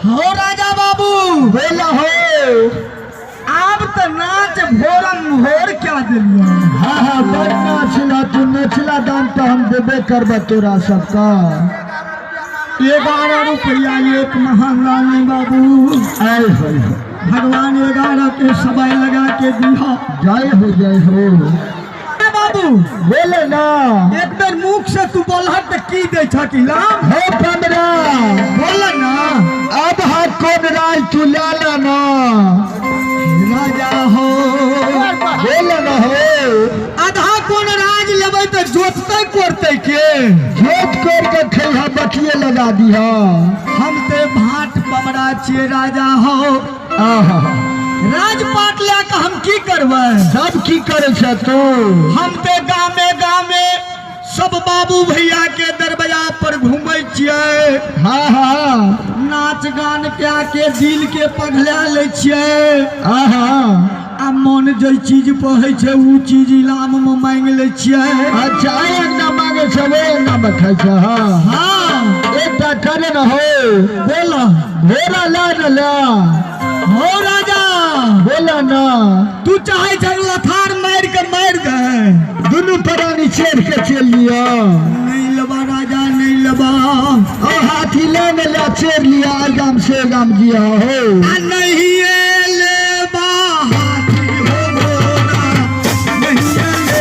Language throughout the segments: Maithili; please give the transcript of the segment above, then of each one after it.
हो राजा बाबू। बोला हो। आब तऽ नाच भोरम भोर क्या देलियै। हाँ हाँ, बड़ नाचला तू, नचला दाम तो हम देबे करब तोरा सबका। 11 रुपया एक महंगा नहीं बाबू। आय होय हो। भगवान 11 के समय लगा के दिया। जय हो जय हो। ए बाबू बोले ना। एक बेर मुख से तू बोलहट तऽ की दै छ कि लाम? हो पमरा। बोल ना। अब हाथ कोन राज तू ला ला ना। राजा हो। बोले ना हो। आधा कोन राज लेबै तऽ जोततै कोरतै के? जोत कोर के खैहा बकिए लगा दिहा। हम ते भाट पमरा छियै राजा हो। आहा। राजपाट लए कऽ हम की करबै? सब की करै छ तू? हम ते गामे गामे सब बाबू भैया के दरवाजा पर घूमै छियै। हाँ हाँ। नाच गान कए के दिल के पघला लै छियै। आहा। आ मन जे चीज पर होइ छै उ चीज इनाम में मांगि लै छियै। अच्छा, एहि अंगना मांगे छै ओहि अंगना में खाइ छै। हाँ हाँ। एकटा करे न हो। बोल। घोड़ा ला न ला। हो राजा। बोल ना। तू चाहे छै लथार मारि के मारि दे। दुनू प्राणी चढ़ के चल लिया। नहीं लेबा राजा, नहीं लेबा। ओ हाथी ले न ला, चढ़ लिया, आ गाम से गाम जिया हो। आ नहीं लेबा हाथी हो घोड़ा, नहीं लेबा।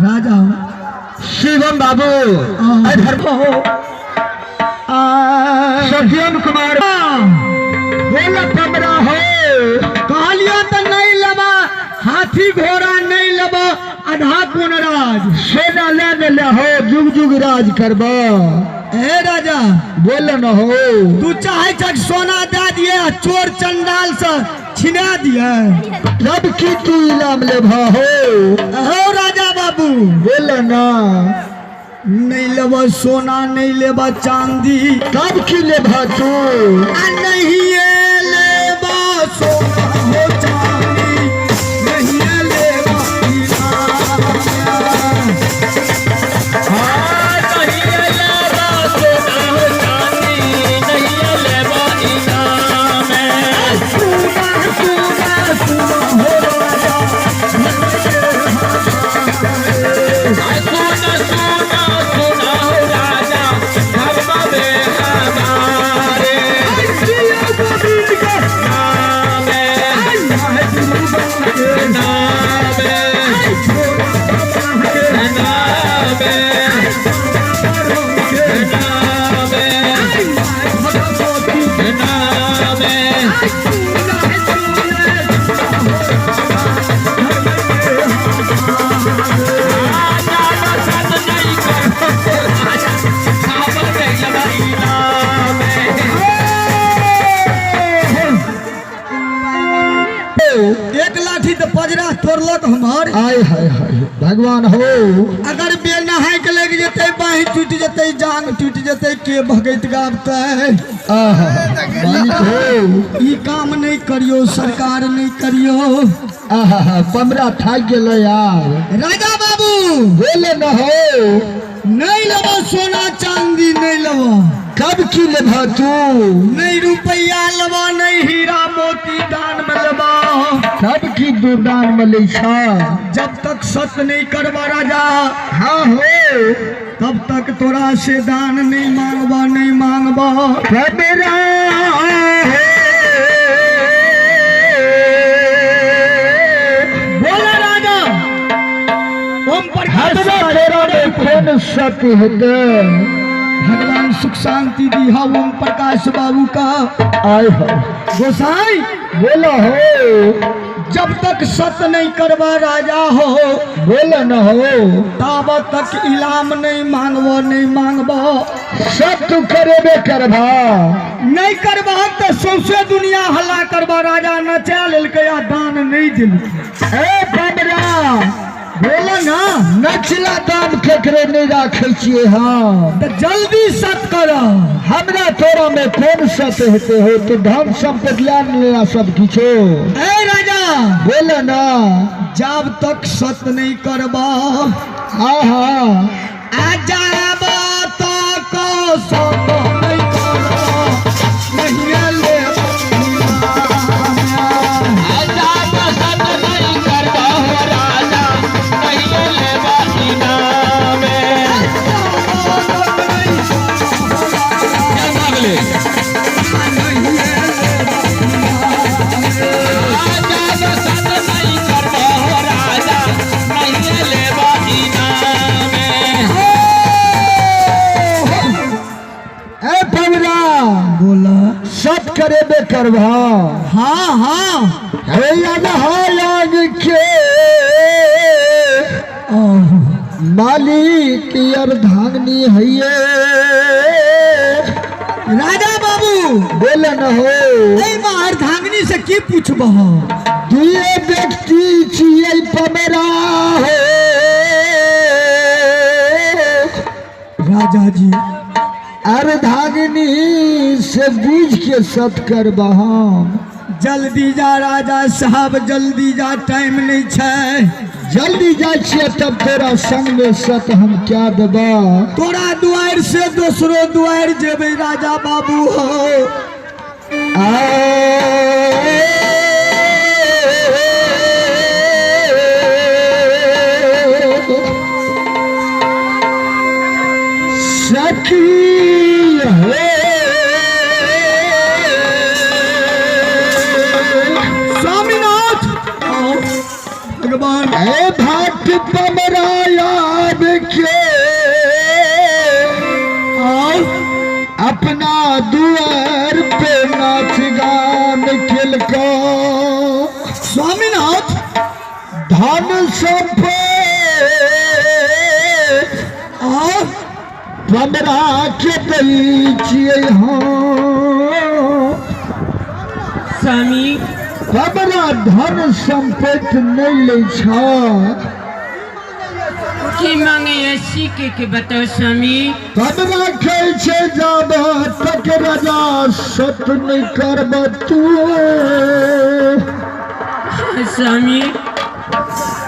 राजा शिवम बाबू सत्यम कुमार बोला कमरा हो। कहलियो तो नहीं लेबा हाथी घोड़ा, नहीं लेबा आधा कोन राज। सोना ले ले हो, जुग जुग राज करब। ए राजा बोल न हो। तू चाहे छ सोना दे दिए आ चोर चंडाल से छिना दिए। तब की तू इनाम लेबा हो? हो राजा बाबू। बोल ना। नहीं लेबा सोना, नहीं लेबा चांदी। तब की लेबा तू? आ नहीं लेबा सोना हो चांदी, नहीं लेबा एक लाठी तो पजरा तोड़लक हमर। आय हाय हाय भगवान हो। अगर बेल नहाय के लग जेतै, बाँहि टूटि जेतै, जांग टूटि जेतै, के भगैत गाबतै? आहा मालिक हो। ई काम नहीं करियो सरकार, नहीं करियो। आहा पमरा थाकि गेलै यार। राजा बाबू बोले न हो। नहीं लेबो सोना चांदी, नहीं लेबो। कब की लेबा तू? नहीं रुपया लेबो, नहीं हीरा मोती दान में लेबो। तब की तू दान में लै छ? जब तक सत नहीं करबा राजा, हाँ हो, तब तक तोरा से दान नहीं मांगबा, नहीं मांगबा। पमरा बोला राजा ओम प्रकाश। तोरा में कोन सत्य हेतै? भगवान सुख शांति दी हा ओम प्रकाश बाबू का। आय हो। गोसाई बोला हो। जब तक सत नहीं करवा राजा हो, बोला न हो, ताब तक इलाम नहीं मांगबो, नहीं मांगबो। सब तू करेबे करबा। नहीं करबा तो सौंसे दुनिया हल्ला करबा। राजा नचा लेलकै आ दान नहीं देलकै। ए बमरा, बोला ना। नचला दाम केकरो नहीं राखै छियै हम। तो जल्दी सत कर। हमरा तोरा में कोन सत हेते हो? तू धन संपत्ति ला लेना सब किछो। ए राजा, बोला ना। जब तक सत नहीं करबा, हाँ हाँ, आ जाब तक सत नहीं करबा, नहीं ले। ए बमरा, बोला। सब करेबे करबा। हाँ हाँ। हे अनहायांग के मालिक अर्धांगनी हैये। राजा बाबू, बोल न हो। एहिमे अर्धांगिनी से की पूछबह? दुए व्यक्ति छियै पमरा हो। राजा जी, अर्धांगिनी से बूझ के सत करबा हम। जल्दी जा राजा साहब, जल्दी जा, टाइम नहीं छै। जल्दी जाइ छियै तब तोरा संग में सत हम क्या देबा। तोरा दुआरि से दोसरो दुआरि जेबै राजा बाबू हो। सखी हो, स्वामीनाथ, आओ भगवान। ए भाट पमरायाब के आओ अपना दुआर पे नाच गान केलको। स्वामीनाथ, धन संपत्ति आओ पमरा के दै छियै हम। स्वामी, पमरा धन संपत्ति नहि लै छ। की मांगे सीखे के बताओ स्वामी। पमरा कहै छै जाब तक राजा सत नहि करब तू। स्वामी,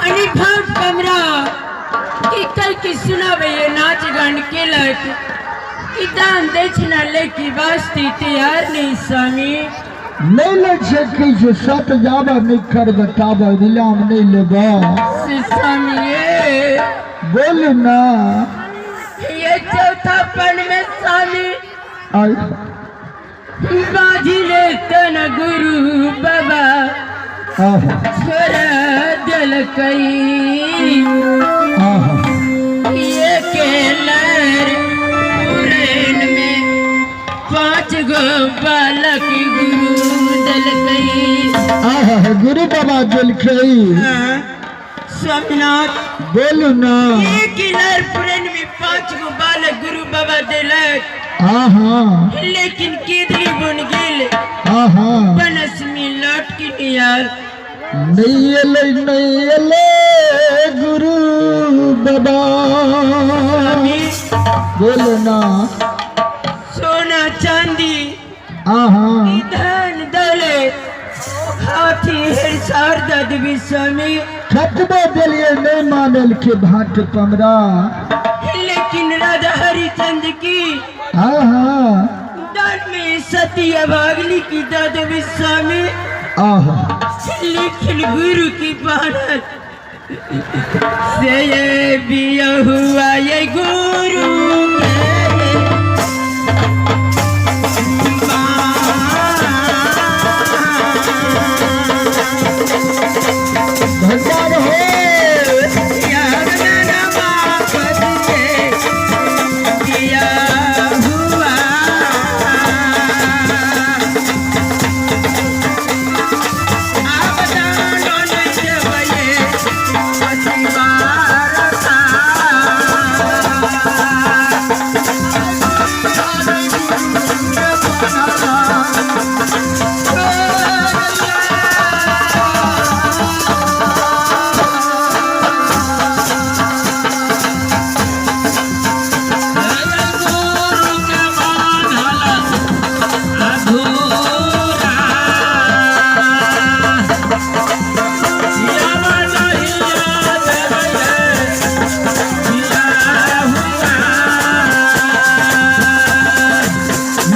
अरे भाग कमरा की कल के सुनावे ये नाच गान के लक कि दान दक्षिणा लेके वास्ते तैयार नहीं स्वामी। नहि लै छै, कहै छै सत जाब नहि करब ताब विलाम नहि लेब। से स्वामी ये बोल ना। ये चौथा पन में स्वामी आय बाजी ले तन गुरु बाबा आहा छोरा दिल कई। आहा ये केलर पुरैन में 5 गो बालक गुरु दलकई। आहा, गुरु बाबा देलकै। स्वामीनाथ, बोलू ना। एक किलर पुरैन में 5 गो बालक गुरु बाबा दिलक, आहा लेकिन केदली बन गेल आहा बनस में लौट के नियार। नहीं एलै, नहीं एलै गुरु बाबा। स्वामी, बोलो ना। सोना चांदी आहा धन दौलत हाथी हेर शारदा देवी स्वामी। कतबो देलियै नहीं मानल के भाट पमरा। लेकिन राजा हरिचंद की आहा दान में सती अभागली की दादा स्वामी। आहा लेकिन गुरु की बानत से ये बिया हुआ ये गुरु भंडार हो। यार मेरा बाप दिए दिया।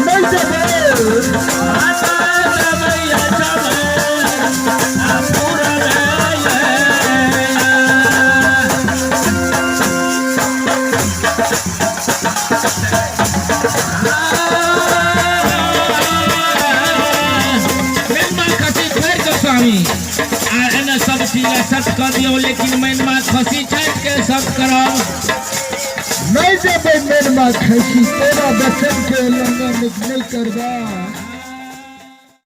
नहि देबै। मेनमा खसी छोड़ि कऽ स्वामी आ एने सब चीज सब कऽ दियौ, लेकिन मेनमा खसी छाटि के सब करब। नहि देबै मेनमा खसी, तोरा वचन के उल्लंघन नहि करबै।